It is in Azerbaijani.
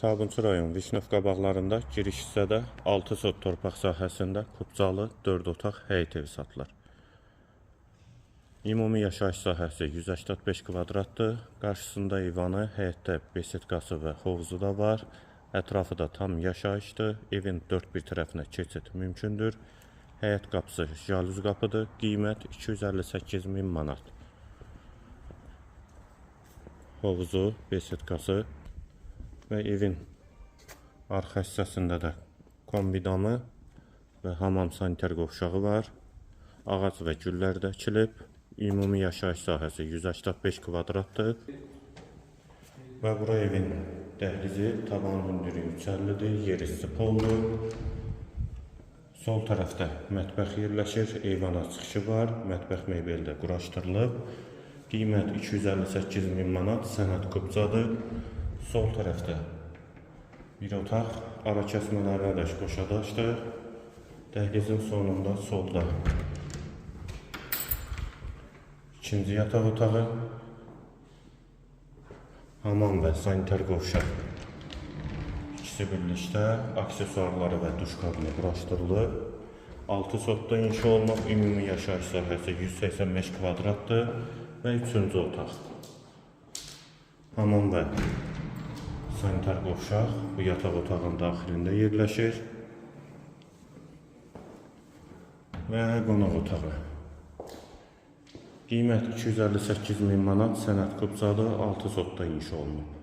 Sabunçu rayon Vişnovka bağlarında giriş hissədə 6 sot torpaq sahəsində kubcalı 4 otaq həyət evi satılır. Ümumi yaşayış sahəsi 185 kvadratdır. Qarşısında eyvanı, həyətdə besetkası və hovuzu da var. Ətrafı da tam yaşayışdır. Evin dörd bir tərəfinə keçid mümkündür. Həyət qapısı jalüz qapıdır. Qiymət 258 min manat. Hovuzu, besetkası və evin arxa hissəsində də kombi damı və hamam sanitar qovşağı var. Ağac və güllər də əkilib. Ümumi yaşayış sahəsi 185 kvadratdır. Və bura evin dəhlizi, tavan hündürlüyü 350-dir, yeri stoldur. Sol tərəfdə mətbəx yerləşir, eyvana çıxışı var, mətbəx mebeli də quraşdırılıb. Qiymət 258 min manat, sənəd kubcadır. Sol tərəfdə bir otaq, ara kəsmələrinə də qoşadaşdır. Dəhlizin sonunda solda ikinci yataq otağı, hamam və sanitar qovşaq. İkisi birlikdə aksesuarları və duş kabini quraşdırılıb. 6 sotda inşa olunub, ümumi yaşayış sahəsi 185 kvadratdır və üçüncü otaq. Hamam və sanitar qovşaq bu yataq otağının daxilində yerləşir. Və qonaq otağı. Qiymət 258 min manat, sənəd kubcadır, 6 sotda inşa olunub.